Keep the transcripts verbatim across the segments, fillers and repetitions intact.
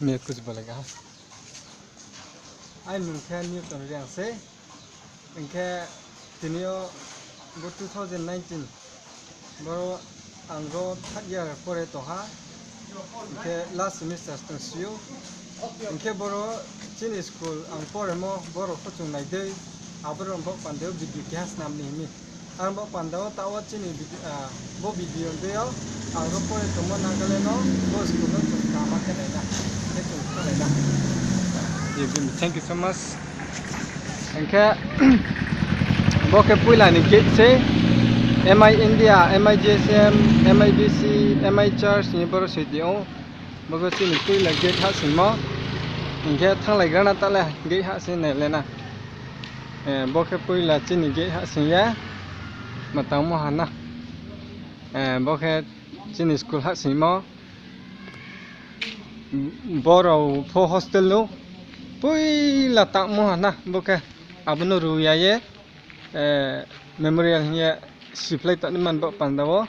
Mia kuch bolega. Aini mung khe Newton Reang sei. Hing khe tini yo bo two thousand nineteen, boro ang ro third year pore tong ha. Hing khe last semester tong si ou. Hing khe boro chini school ang poremo boro pho chung nai dei, aboro bo panda wo video keha snam ni himi. Ang bo panda wo taoh wo chini video, ah, bo video dei yo, ang ro pore tongmo Nagaland no, bo school no chung kama khe nai na, khe chung khe nai na. Thank you so much. Hing khe, bo khe poila ni gate sei, M I India, M I J S M, M I B C, M I Church ni boro soi di ou. Bo khe chini poila gate hahsoingmo. Hing khe thannglaigra na ta le gate hahsoing nai le na. Eh, bo khe poila chini gate hahsoing ye ma tangmo ha na. Eh, bo khe chini school hahsoingmo. Borao pho hostel no poila tangmo ha na, bo khe abo no ru ya ye, eh, memorial hing ye siphlai tongnaima bo panda wo,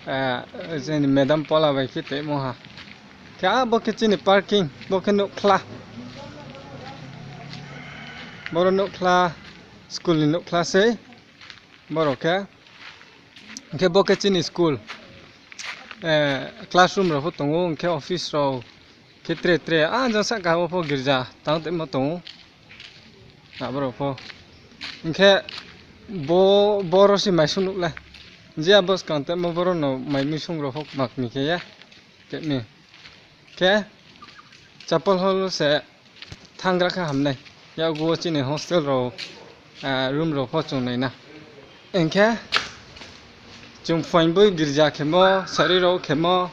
eh, chini madam Pola bai khe tongmo ha. Khe abo khe chini parking, bo khe nouhkhla. Boro nouhkhla, school ni nouhkhla sei. Boro khe, hing khe bo khe chini school, eh, classroom rao pho tong ou, hing khe office rao khe tre tre, a, jang sahka wo pho girja tang tongmo tong ou. Aboro pho. Hing khe bo, boro se maisong nuh le. Je abo skang tongmo boro no mai misong rao pho kma kmi khe ye. Tei mi. Khe chapel hall se thanng gra khe hamnai. Yakgu wo chini hostel rao, ah, room rao pho chung nai na. Hing khe chung phuaing boi girja khemo, sari rao khemo,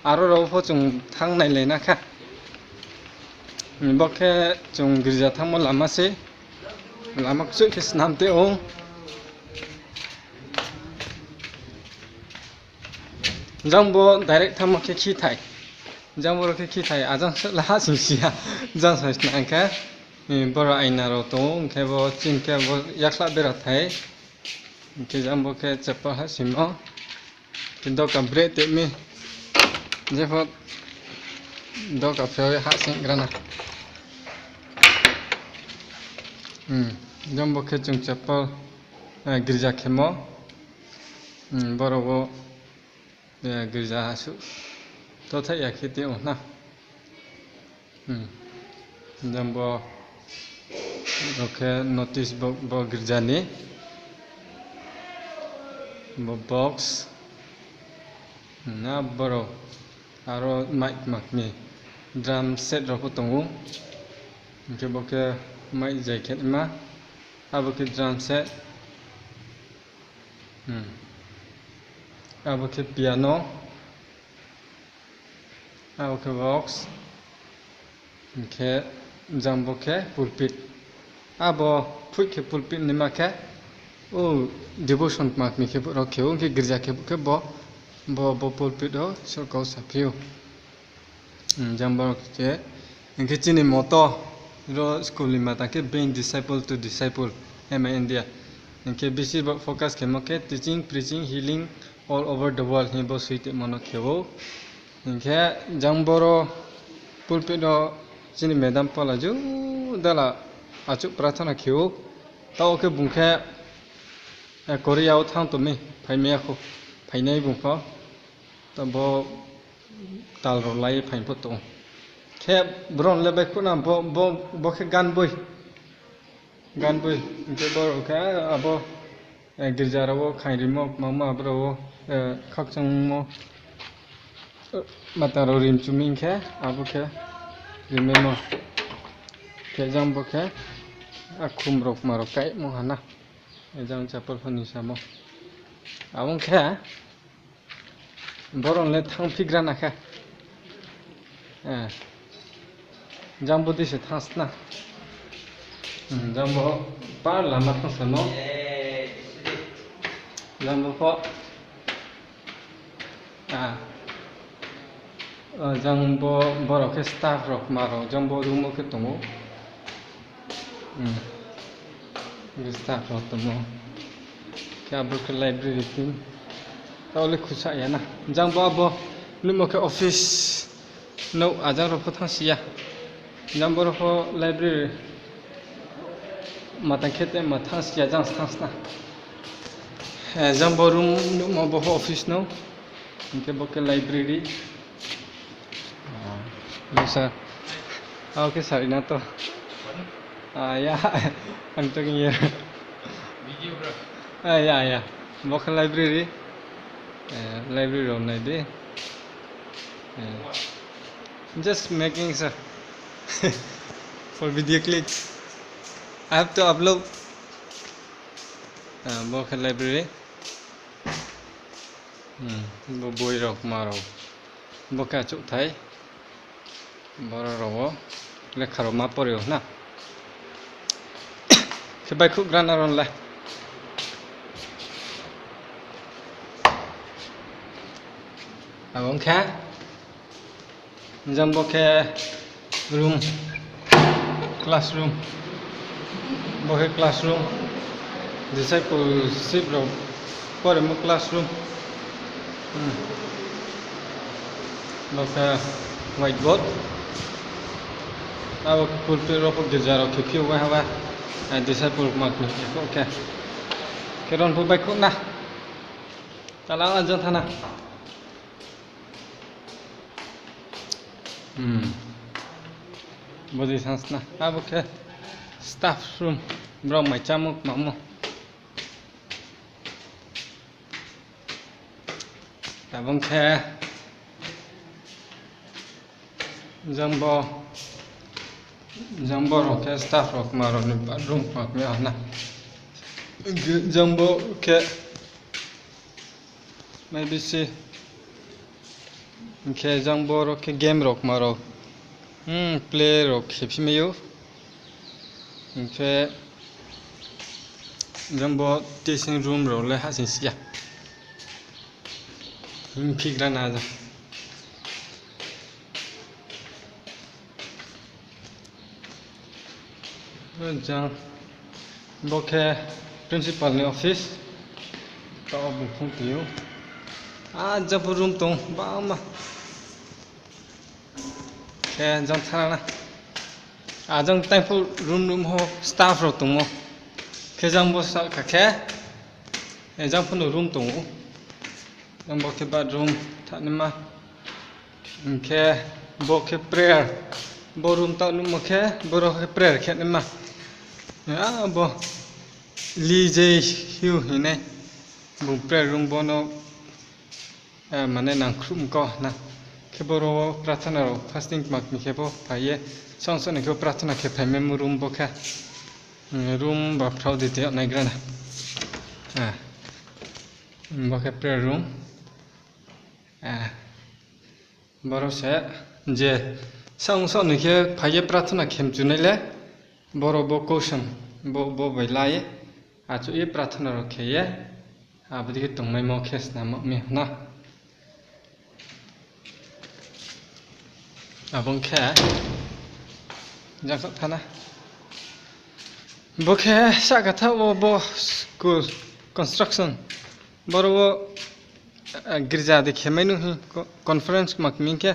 aro rao pho chung thanng nailai na kha. Bo khe chung girja thanngmo lama sei. Lama kchoih khe snam tei ong. Jang bo direct thanngmo khe khithai. Jang boro khe khithai, ajang se la hahsoing si ya. Jang sai sna hing khe, eh, boro aina rao tong ou, hing khe bo chini khe bo yakhlah bera thai. Hing khe jang bo khe chapel hahsoingmo. Khe doka breh tei mi. Jepho doka phai hahsoing gra na. Hmm, jang bo khe chung chapel, eh, girja khemo. Hmm, boro wo, eh, girja asuh tothaih ya khe tei ong na. Hmm. Jang bo, bo khe notice bo, bo girja ni. Bo box. Na boro aro mic makni drum set rao pho tong ou. Hing khe bo khe mic jai khe ma. Abo khe drum set. Hmm. Abo khe piano. Abo khe box. Hing khe jang bo khe pulpit. Abo phuih khe pulpit ni ma khe, o devotion kma kmi khe bo rao khe ou, hing khe girja khe bo khe bo, bo, bo pulpit wo sorkau saphi ou. Hmm, jang bo khe, hing khe chini motto, ro school ni ma tang khe being disciple to disciple, M I India. Hing khe bisi bo focus khemo khe teaching, preaching, healing all over the world hing bo soi tongmo no khe ou. Hing khe jang boro pulpit wo chini madam Pola ju dala achouh prathana khe ou. Taoh khe bung khe, eh, Korea wo thanng tong mi, phaimai ya khou, phainai bung pho. Taoh bo tal rao lai ye phaing pho tong ou. Khe brouh le baihkhouh na bo, bo, bo khe gan boi. Gan boi, hing khe boro khe abo, eh, girja rao wo khaing rimo, kmangma aboro wo, eh, khakchangmo, eh, mata rao rimchu mi hing khe, abo khe rimaimo. Khe jang bo khe, akhum rao kma rao kaimo ha na. Jang chapel pho ni samo. Abo khe, boro le thanngphi gra na khe. Eh. Jang bo dei se thanng sna. Hmm, jang bo par lama thanng samo. Jang bo pho. Ah. Ah, jang bo, boro khe staff rao kma rao, jang bo room wo khe tong ou. Hmm. Staff rao tong ou. Khe abo khe library tin. Taoh le khusa ya na. Jang bo abo, nuhmo khe office. Nouh ajang rao pho thanng si ya. Jang bo rao pho library. Matang khe te ma thanng si ya, jang thanng sna. Eh, jang bo room nuhmo bo pho office no. Hing khe bo khe library. Ah, hello sir. Ah, okay sir, ina to. Ah, yeah, I'm talking here. Ah, yeah, yeah. Bo khe library. Eh, library rao nai di. Eh, just making, sir. For video clip. I have to upload. Ah, bo khe library. Hmm, bo boi rao, kma rao. Bo khe achouhthai. Boro rao wo lekha rao ma pore o na. Khe baihkhouh gra na ron le. Abo ong khe. Jang bo khe room, classroom. Bo khe classroom. Discipleship rao poremo classroom. Hmm. Bo khe whiteboard. Abo khe pulpit rao pho girja rao khe phi o waiha ba. Disciple ma khe pho khe. Khe ron pho baihkhouh na. Tala ang jang thanng na. Hmm. Bo di thanng sna. Abo khe staff room. Brao mai chámo kmamo. Abo ong khe jang bo, jang bo rao khe staff rao kma rao ni bathroom kma kma ha na. Jang bo khe Mai bisi. Hing khe jang bo rao khe game rao kma rao. Hmm, play rao khe phi mai ou. Hing khe jang bo dressing room rao le hahsoing si ya. Hing phi gra na jang. Jang bo khe principal ni office. Taoh bung phung tong ou. Ah, jang pho room tong, bangma. Khe jang thanng na. Ah, jang tang pho room, room ho staff rao tongmo. Khe jang bo sa kha khe, eh, jang pho no room tong ou. Jang bo khe bathroom thanngnaima. Hing khe bo khe prayer. Bo room taoh nuhmo khe, boro khe prayer khe naima. Ah, bo Lee Jae Hyo hinai. Bung prayer room bo no, eh, mane nangkhruh mko na. Khe boro wo prathana rao fasting kma kmi khe bo phai ye. Song song ni khe prathana khe phai maimo room bo khe. Hmm, room ba phrao di te naigra na. Ah. Bo khe prayer room. Ah. Boro se je song song ni khe phai ye prathana khe mchunai le, boro bo cushion, bo, bo bai la ye, achouh ye prathana rao khe ye, abo dei khe tongmaimo khe snam mi na. Abo ong khe, jang khaoh thanng na. Bo khe sahka thaoh wo bo school construction. Boro wo, eh, girja de khemai nu hing, co-, conference kma kmi khe,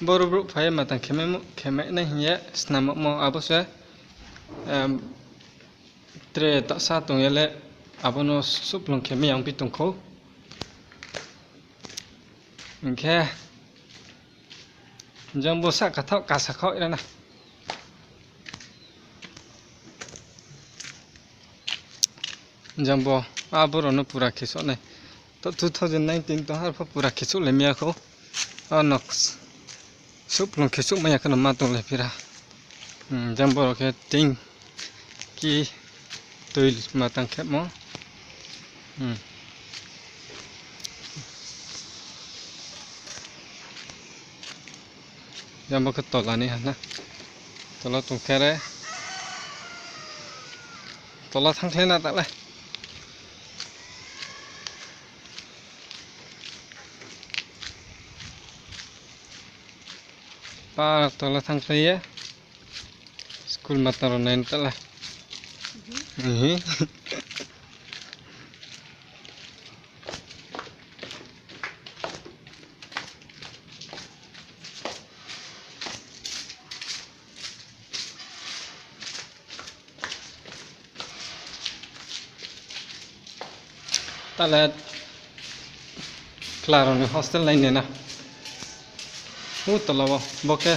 boro brouh phai ye matang khemai mo, khemai nai hing ye snammo abo se, em, tre tasa tong ye le, abo no suhplung khemai yangphi tong khou. Hing khe, jang bo sahka thaoh kasa khaoh ra na. Jang bo, abo rao no pura khe souh nai. To two thousand nineteen tong har pho pura khe souh le mi ya khou. Ano suhplung khe souh mai ya khe no ma tong le phi ra. Hmm, jang bo rao khe ting ki tui matang khemo. Hmm. Jang bo khe tola ni ha na. Tola tong khe re. Tola thanngkhlai na ta le. Pa tola thanngkhlai ye. School matang rao nai ta le. Ihi. Ale chla rao ni hostel nai nai na. U tola wo, bo khe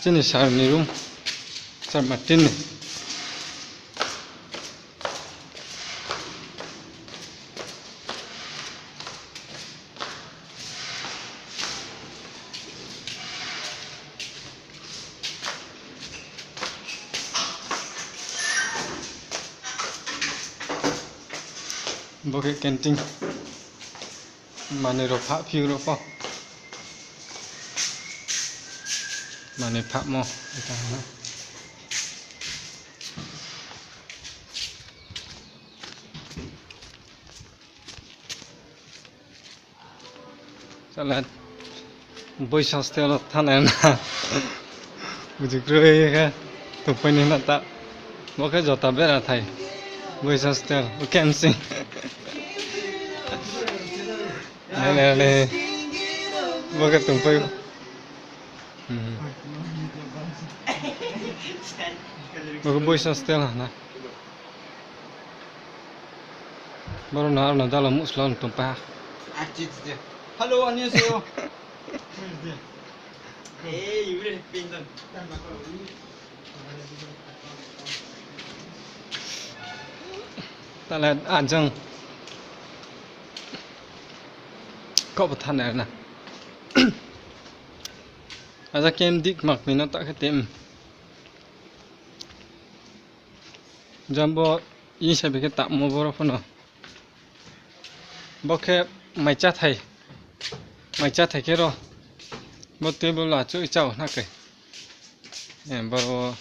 chini sir ni room, Sir Martin ni. Bo khe canteen. Manoi rao phah phiouh rao pho. Manoi phahmo. Sala boys hostel wo thanng nai na. Buju kroi khe tongpai ni na ta. Bo khe jota bera thai. Boys hostel, o khe msing. Nai nai nai. Bo khe tongpai. Hmm. Bo khe boys hostel ha na. Boro no aro no dalo muhsla no tongpai ha. Hello, 안녕하세요. Tale ajang kau bo thanng nai na. Aja kem dik mak ni no ta khe tem. Jang bo isa bi khe tamo boro pho no. Bo khe mai cháthai. Mai cháthai khe ro. Bo table achouh chá ou na khe. Boro,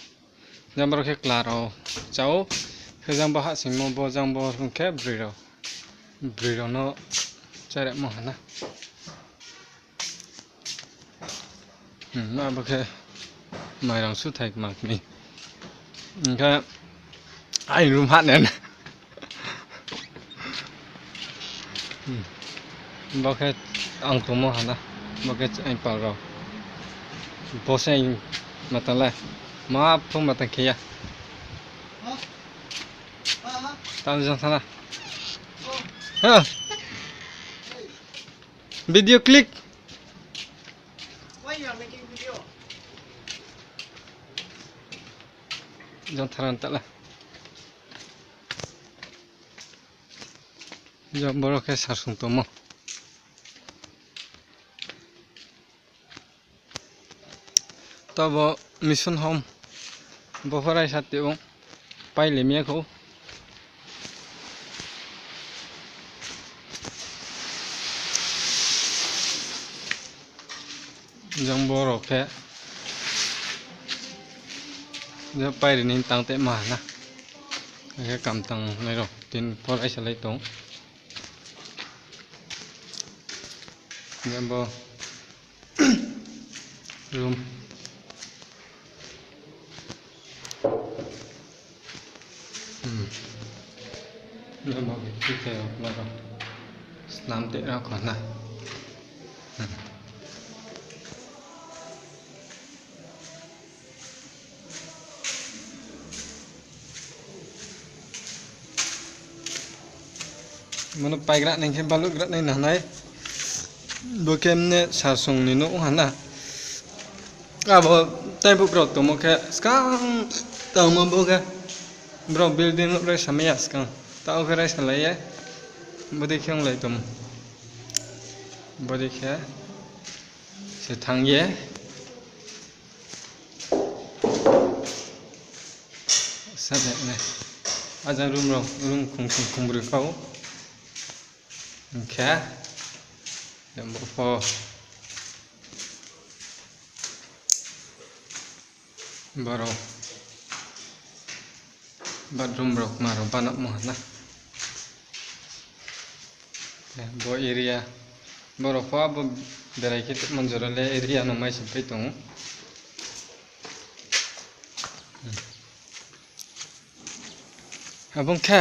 jang boro khe chla rao chá ou. Khe jang bo hahsoingmo bo jang bo hing khe broi rao. Broi rao no cháremo ha na. Hmm, abo khe mairang suthai kma kmi. Hing khe aini room hah nai na. Hmm. Bo khe ang tongmo ha na. Bo khe aini pal rao. Bo se aini matang le. Ma pho matang khe ya. Tang jang thana. Ha. Video click. Why you are making video? Jang tharan tala. Jang boro khe sarsung tongmo. Tabo mission home. Bo pho raisa tong ou. Pai le mi ya khou. Jang boro khe. Jang pai ri ni tang te ma na. Khe kam tang nai rao. Tin pho raisa lai tong. Jang bo. Room. Hmm. Room bo khe thik khe rao nai rao. Snam te rao kho na. Hmm. Mano paigra nai khe baluhgra nai na nai. Bo khe mne sarsung ni nouh ha na. Abo tei bo brao tongmo khe skang tangmo bo khe. Brao building nouh raisa mai ya skang. Tao khe raisa lai ye. Bodei khe onglai tongmo. Bodei khe se thanng ye. Sa de ne. Ajang room rao, room khong khong khong broi kau. Hing khe, bo pho. Boro. Bathroom rao kma rao banamo ha na. Bo area. Boro pho abo berai khe tongmo jora le area no mai sing pai tong ou. Abo ong khe,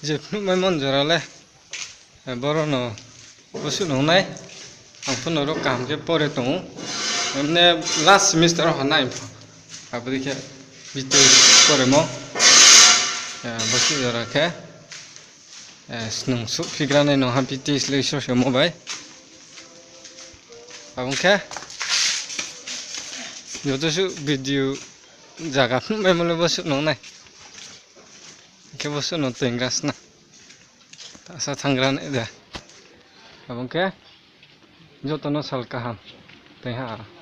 je phnuhmaimo jora le, boro no bosuh nung nai, ang pho no ro kaham khe pore tong ou, emne last semester wo ha nai pho, abo dei khe, bitu poremo, bosuh jora khe, Snung suhphi gra nai nung ha piti slei sosomo bai. Abo ong khe joto suh video zaga phnuhmaimo le bo suh nung nai. Hing khe bo suh no toing gra sna. Tasa thanng gra nai de. Abo ong khe joto no sal kaham. Tei ha.